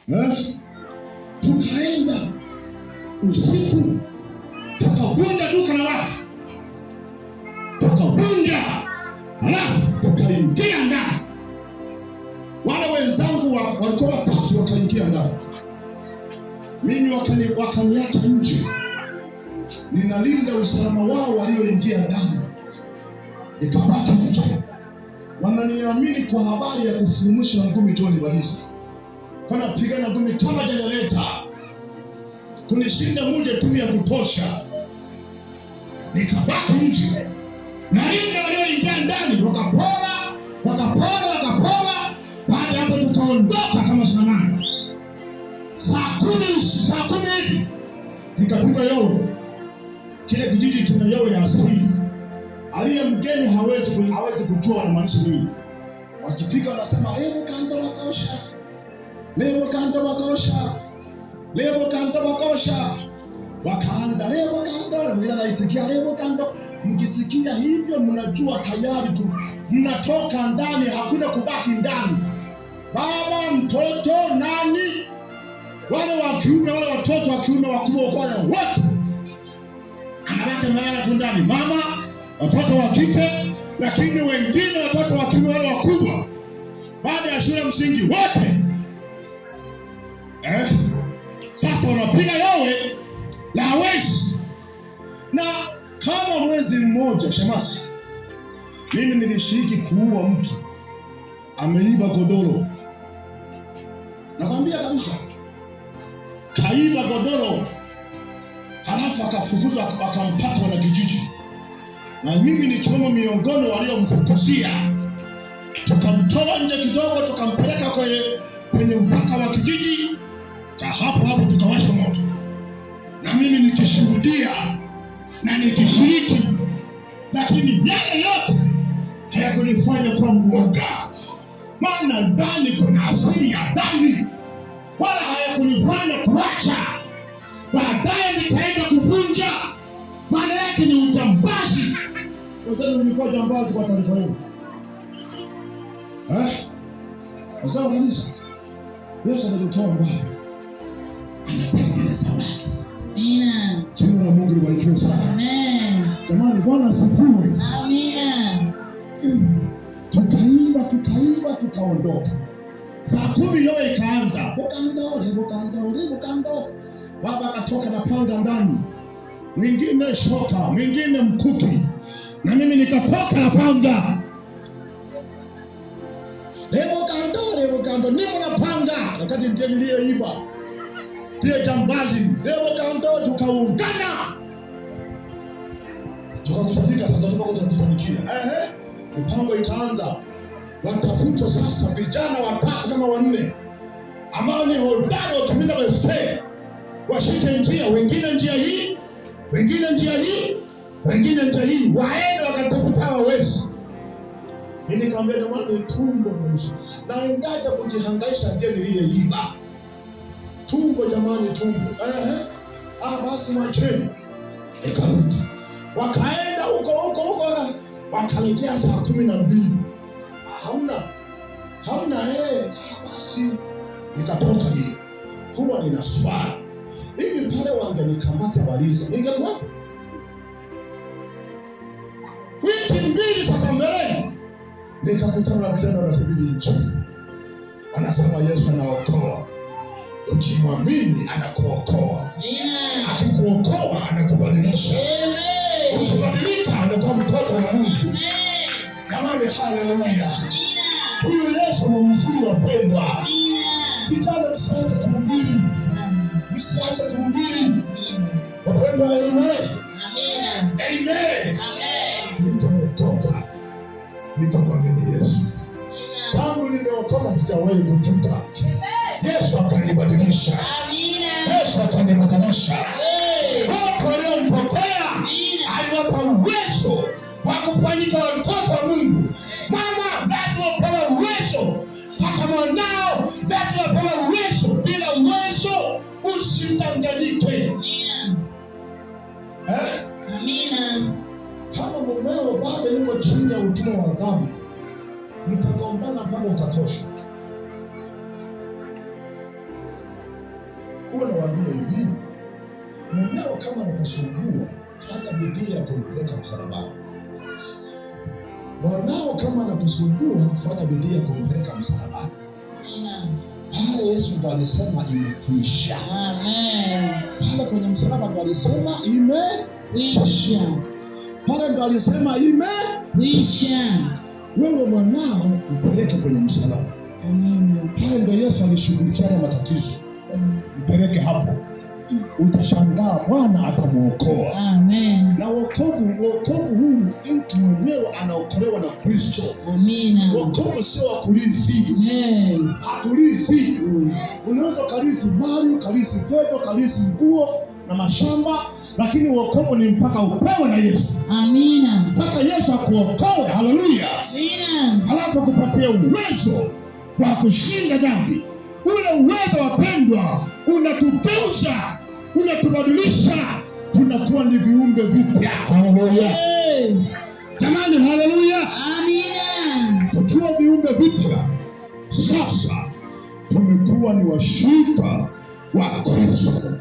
Yes. Tukaenda usiku tukavunja duka la watu, tukavunja, halafu tukaingia ndani. Wale wenzangu walikuwa watatu, wakaingia ndani, mimi wakaniacha nje, ninalinda usalama wao walioingia ndani, nikabaki nje. Wananiamini kwa habari ya kufumusha ngumi John Baliza, wanapigana ngumi kama jenereta, kunishinda muje timu ya kutosha. Nikabaki nje, nalinda walioingia ndani, wakapora, wakapora, wakapora. Baada ya hapo tukaondoka kama saa 8, saa 10 hivi nikapiga yowe. Kile kijiji kina yowe ya asili, aliye mgeni hawezi kujua wanamaanisha nini. Wakipiga wanasema lebo kando wakosha, lebo kando wakosha, lebo kando wakosha. Wakaanza lebo kando, na mwingine anaitikia lebo kando. Mkisikia hivyo mnajua tayari tu mnatoka ndani, hakuna kubaki ndani. Baba, mtoto, nani, wale wa kiume, wale watoto wa kiume wakubwa wale wote anabaki amelala tu ndani, mama, watoto wa kike, lakini wengine watoto wa kiume wale wakubwa baada ya shule msingi wote, sasa wanapiga yowe la hawezi. Na kama mwezi mmoja, shemasi, mimi nilishiriki kuua mtu ameiba godoro. Nakwambia kabisa, kaiba godoro, halafu akafukuzwa, akampata wanakijiji, na mimi nikiwemo miongoni waliomfukuzia. Tukamtoa nje kidogo, tukampeleka kwenye mpaka wa kijiji, ta hapo hapo tukawasha moto, na mimi nikishuhudia na nikishiriki, lakini yale yote hayakunifanya kuwa mwoga, maana ndani kuna asili ya dhambi, wala hayakunifanya kuacha. Baadaye nikaenda kuvunja, maana yake ni ujambazi. Wazee, nilikuwa jambazi kwa taarifa hiyo. Wazee wa kanisa, Yesu amejitoa mbali, anatengeneza watu. Amina. Jina la Mungu libarikiwe sana. Amen. Jamani, Bwana asifiwe. Amina. Tukaimba, tukaimba, tukaondoka. Saa 10 yote ikaanza. Bukando, bukando, bukando. Baba akatoka na panga ndani, mwingine shoka, mwingine mkuki, na mimi nikatoka na panga. Bukando, bukando, nimo na panga, wakati ndiye niliyeiba, ndiye jambazi. Bukando, tukaungana, tukakusanyika. Sasa tukakusanyikia, mipango ikaanza. Watafutwa sasa vijana watatu kama wanne ambao ni hodari wakimiza baiskeli, washike njia, wengine njia hii, wengine njia hii, wengine njia hii, waende wakatafuta hawawezi. Mimi nikamwambia jamani, tumbo mwisho, naendaje kujihangaisha ndiye niliyeiba tumbo? Jamani, tumbo. Basi mwacheni. Nikarudi, wakaenda huko huko huko, wakarejea saa 12. Hamna, hamna. Basi nikatoka hiyo. Huwa nina swali hivi, pale wangenikamata waliza, ningekuwa wiki 2 sasa mbeleni, nikakutana na vijana wanahubiri Injili, wanasema Yesu anaokoa, ukimwamini anakuokoa, akikuokoa anakubadilisha, ukibadilika anakuwa mtoto wa Mungu. Jamani, haleluya! Huyu Yesu ni mzuri, wapendwa. Vijana, msiache kuhubiri, msiache kuhubiri wapendwa. Amen, amen. Nikaokoka, nikamwamini Yesu. Tangu nimeokoka sijawahi kujuta. Yesu akanibadilisha, Yesu akanibadilisha. Watu waliompokea aliwapa uwezo wa kufanyika watoto wa Mungu. Mama, lazima upewe uwezo, hata mwanao lazima upewe uwezo. Bila uwezo usidanganyike. Amina. Kama mumeo bado yuko chini ya utumwa wa dhambi, mtagombana mpaka utatosha. Huwa nawaambia hivi, mumeo kama anakusumbua, fanya bidii ya kumpeleka msalabani. Mwanao kama anakusumbua, fanya bidii ya kumpeleka msalabani. Amina. Pale Yesu ndo alisema imekwisha. Amen. Pale kwenye msalaba ndo alisema ime, Kwisha. pale ndo alisema ime. Kwisha. Wewe mwanao mpeleke kwenye msalaba. Amina. Pale ndo Yesu alishughulikia yale matatizo, mpeleke hapo, utashangaa Bwana atamuokoa. Amen. Na wokovu huu mtu mwenyewe anaokolewa na Kristo. Amina. Wokovu sio wa kurithi, Amen. haturithi. Unaweza ukarithi mali, ukarithi fedha, ukarithi nguo na mashamba, lakini wokovu ni mpaka upewe na Yesu, Amina. mpaka Yesu akuokoe. Haleluya! Amina. Halafu akupatie uwezo wa kushinda dhambi. Ule uwezo, wapendwa, unatugeuza, unatubadilisha, tunakuwa ni viumbe vipya. Haleluya Hey. jamani, haleluya! Amina. Tukiwa viumbe vipya sasa, tumekuwa ni washirika wa Kristo.